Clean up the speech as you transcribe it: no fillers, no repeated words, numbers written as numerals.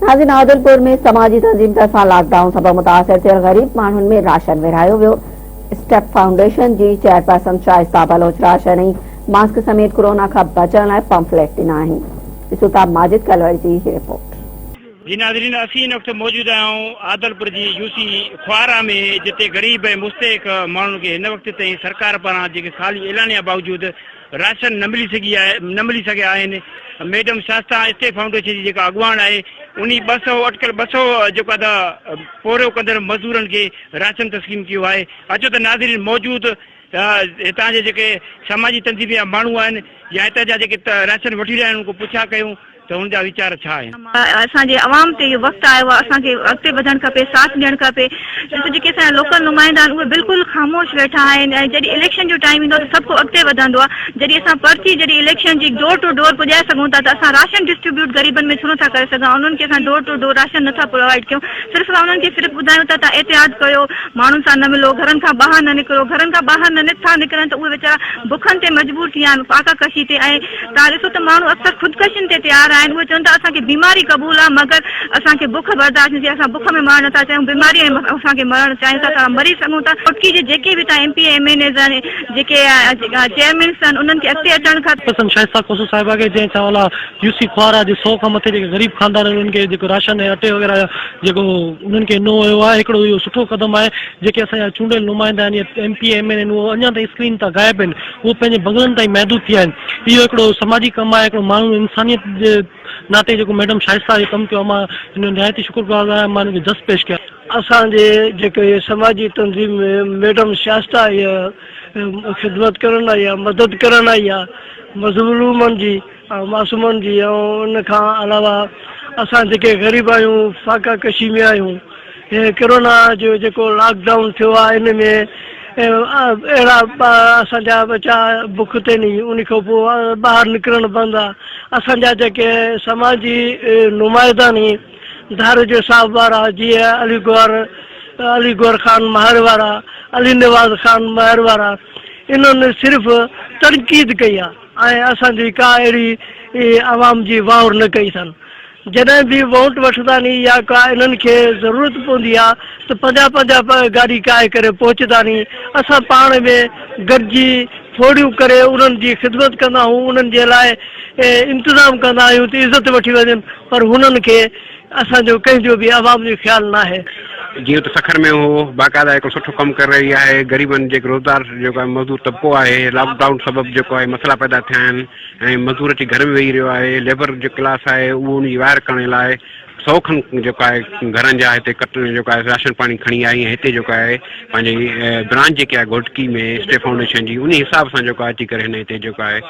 ناظرين عادلپور ۾ سماجي تنظيم طرفان لاڪ ڊائون سبب متاثر ٿيل غريب ماڻهن ۾ راشن ورهايو ويو اسٽيپ فائونڊيشن جي چيئرپرسن شائسته بلوچ راشن ۽ ماسڪ سميت ڪورونا کان بچڻ لاء پمفليٽ ڏنا آهن ڏسو ٿا ماجد ڪلوڙ جي هي رپورٽ. جي ناظرين اسين هن وقت موجود آهيون عادلپور جي يو سي خوارا ۾ جتي غريب ۽ مستحق ماڻهن کي هن وقت تائين سرڪار پاران جيڪي خالي اعلانيا باوجود راشن نه ملي سگهي آهي نه ملي سگهيا آهن ميڊم شاستان اسٽيپ فائونڊيشن جي جيڪا اڳواڻ آهي انهي 200 اٽڪل 200 جيڪو آهي ته پورهيو ڪندڙ مزدورن کي راشن تسليم ڪيو آهي اچو ته ناظرين موجود هتان جي جيڪي سماجي تنظيم جا ماڻهو آهن يا هتان جا جيڪي راشن وٺي رهيا آهن انهن کان پڇا ڪيون ته هن جا ويچار ڇا آهن. اسان جي عوام تي اهو وقت آيو آهي اسان کي اڳتي وڌڻ کپي ساٿ ڏيڻ کپي ڏسو جيڪي اسان جا لوڪل نمائندا آهن اهي بلڪل خاموش ويٺا آهن ۽ جڏهن اليڪشن جو ٽائيم ايندو آهي ته سڀ ڪو اڳتي وڌندو آهي جڏهن اسان پرچي جڏهن اليڪشن جي ڊور ٽو ڊور پڄائي سگهون ٿا ته اسان راشن ڊسٽريبيوٽ غريبن ۾ ڇو نٿا ڪري سگهون انهن کي اسان ڊور ٽو ڊور راشن نٿا پرووائيڊ ڪيون صرف اسان انهن کي صرف ٻڌايون ٿا ته احتياط ڪيو ماڻهن سان نه ملو گهرن کان ٻاهر نه نڪرو گهرن کان ٻاهر نه نٿا نڪرن ته اهي ويچارا بکن تي مجبور ٿي ويا آهن فاقا ڪشي تي ۽ توهان ڏسو ته ماڻهو اڪثر خودڪشين تي تيار آهن، اهي چون ٿا اسان کي بيماري قبول آهي مگر اسان کي بک برداشت نه ٿئي، اسان بک ۾ مرڻ نٿا چاهيون، بيماري ۽ اسان کي مرڻ چاهيون ٿا ته مري سگهون ٿا. گهوٽڪي جي جيڪي به توهان M P A M N As آهن جيڪي چيئرمينس آهن انهن کي اڳتي اچڻ کپي. پسند شائسته کوسو صاحبه کي جنهن ڇا الله يو سي خوارا جي سو کان مٿي جيڪي غريب خاندان آهن انهن کي جيڪو راشن ۽ اٽي وغيره جيڪو انهن کي ڏنو ويو آهي هڪڙو اهو سٺو قدم آهي جيڪي اسان جا چونڊيل نمائندا آهن يا M P A M N A آهن اهو اڃا تائين اسڪرين تان غائب آهن اهو پنهنجي بنگلن تائين محدود ٿي ويا آهن. اهو هڪڙو سماجي ڪم آهي، هڪڙو ماڻهو انسانيت جي ناتي جيڪو ميڊم شائسته اهو ڪم ڪيو آهي، مان هن جو نهايت ئي شڪر گذار آهيان، مان هن کي جس پيش ڪيان. اسان جي جيڪي سماجي تنظيم ۾ ميڊم شائسته اها خدمت ڪرڻ آئي آهي، مدد ڪرڻ آئي آهي مظلومن جي ۽ معصومن جي ۽ ان کان علاوه اسان جيڪي غريب آهيون فاقه ڪشي ۾ آهيون هي ڪرونا جو جيڪو لاڪ ڊائون ٿيو آهي ان ۾ اهڙا اسان جا ٻچا بک تي ني ان کان پوء ٻاهر نڪرڻ بند آهي اسان جا جيڪي سماجي نمائندا ني ڌاريجو صاحب وارا جيئن علي گوهر علي گوهر خان مهر وارا علي نواز خان مهر وارا انهن صرف تنقيد ڪئي آهي ۽ اسان جي ڪا اهڙي عوام جي واهر نه ڪئي اٿن. جڏهن به ووٽ وٺندا ني يا ڪا انهن کي ضرورت پوندي آ ته پنجاهه پنجاهه گاڏي ڪاهي ڪري پهچندا ني. اسان پاڻ ۾ گڏجي ڦوڙيون ڪري انهن جي خدمت ڪندا آهيون، انهن جي لاء انتظام ڪندا آهيون ته عزت وٺي وڃن پر هنن کي اسان جو ڪنهن جو به عوام جو خيال ناهي. جيئن ته سکر ۾ هو باقاعده هڪڙو سٺو ڪم ڪري رهي آهي غريبن جيڪي روزدار جيڪو آهي مزدور طبقو آهي لاڪ ڊائون سبب جيڪو آهي مسئلا پيدا ٿيا آهن ۽ مزدور اچي گهر ۾ ويهي رهيو آهي ليبر جو ڪلاس آهي اهو ان جي واهر ڪرڻ لاء سو کن جيڪو آهي گهرن جا هتي ڪٽ جيڪو آهي راشن پاڻي کڻي آئي ۽ هتي جيڪو آهي پنهنجي برانچ جيڪي آهي گهوٽڪي ۾ اسٽيٽ فائونڊيشن جي ان حساب سان جيڪو آهي اچي ڪري هن هتي جيڪو آهي.